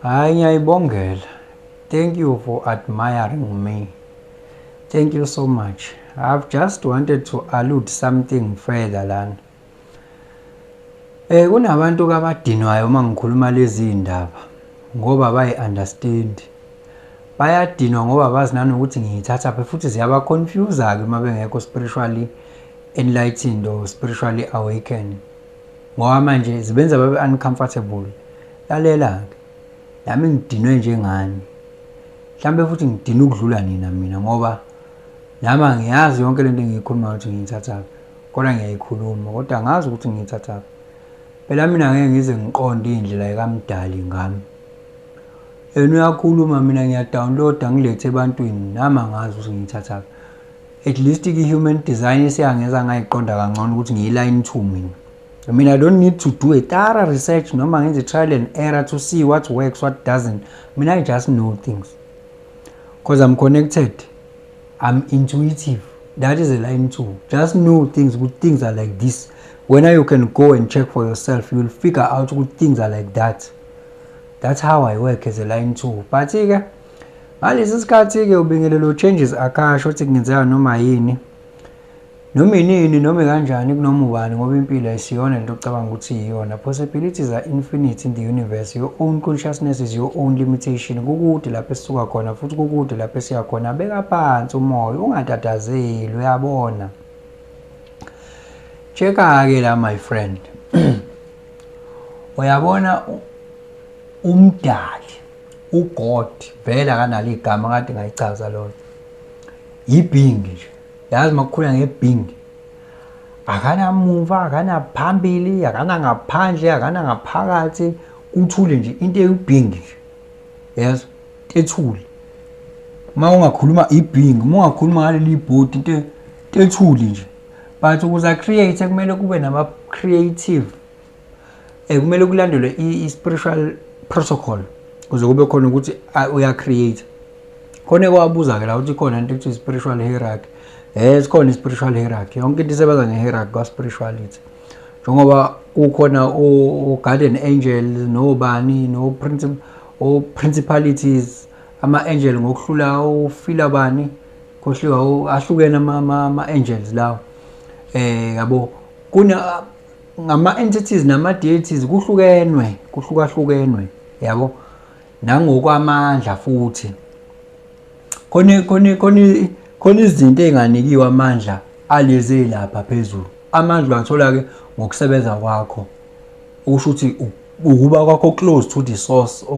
Hhayi, ngiyayibongela. Thank you for admiring me. Thank you so much. I've just wanted to allude something further lana. Kunabantu abadinwayo uma ngikhuluma lezi ndaba ngoba bayi-understand. Bayadinwa ngoba bazi nanokuthi ngiyithathaphi, futhi ziyaba-confuse-ke uma bengekho spiritually enlightened or spiritually awakened. Ngoba manje zibenza babe uncomfortable. Lalela-ke, nami ngidinwe njengani. Mhlambe futhi ngidinwe ukudlula nina mina, ngoba nami angiyazi yonke lento engiyikhulumayo ukuthi ngiyithathaphi. Kodwa ngiyayikhuluma, kodwa angazi ukuthi ngiyithathaphi. Phela mina ngeke ngize ngiqonde iy'ndlela yikaMdali ngami. Yena uyakhuluma, mina ngiya-download-a ngilethe ebantwini, nami angazi ukuthi ngiyithathaphi. At least i-human design isiyangenza ngayiqonda kangcono ukuthi ngiyi-line 2 mina. I mean, I don't need to do a thorough research noma ngenze trial and error to see what works, what doesn't. I mean, I just know things. Because I'm connected. I'm intuitive. That is a line 2. Just know things, good things are like this. When you can go and check for yourself, you will figure out good things are like that. That's how I work as a line 2. But ke ngalesi sikhathi ke ubingelelo changes akasho ukuthi kungenzeka noma yini. Noma inini, noma kanjani, kunoma ubani, ngoba impilo ayisiyona lento ocabanga ukuthi iyona. Possibilities are infinite in the universe. Your own consciousness is your own limitation. Kukude lapho esisuka khona futhi kukude lapho esiya khona. Beka phansi umoya, ungatatazeli, uyabona. Check-ke la, my friend. Uyabona, umdali, uGod, vele akanalo igama kade ngayichaza lona. I-being nje. Yazi, makukhulunywa nge-being, akanamuva, akanaphambili, akanangaphandle, akanangaphakathi, kuthule nje, into eyi-being nje. Yes, ethule. Uma ungakhuluma i-being, uma ungakhuluma ngaleli bhodi, into ethule nje. But ukuze create kumele kube nama creative, kumele kulandelwe i-spiritual protocol ukuze kube khona ukuthi uya create. Khona ekwabuza ke la ukuthi khona into ekuthiwa spiritual hierarchy. Sikhona i-spiritual hierarchy. Yonke into isebenza nge-hierarchy kwa-spirituality. Njengoba kukhona o-guardian angel, nobani, no o-principalities, ama-angel ngokuhlula ofila bani, khohliwa, ahlukene ama-angels lawo. Yabo, kuna ngama-entities nama-deities, kuhlukenwe, kuhlukahlukenwe, yabo, nangokwamandla futhi. Khona izinto ey'nganikiwe amandla alezi lapha phezulu. Amandla uyathola-ke ngokusebenza kwakho, okusho ukuthi ukuba kwakho close to the source.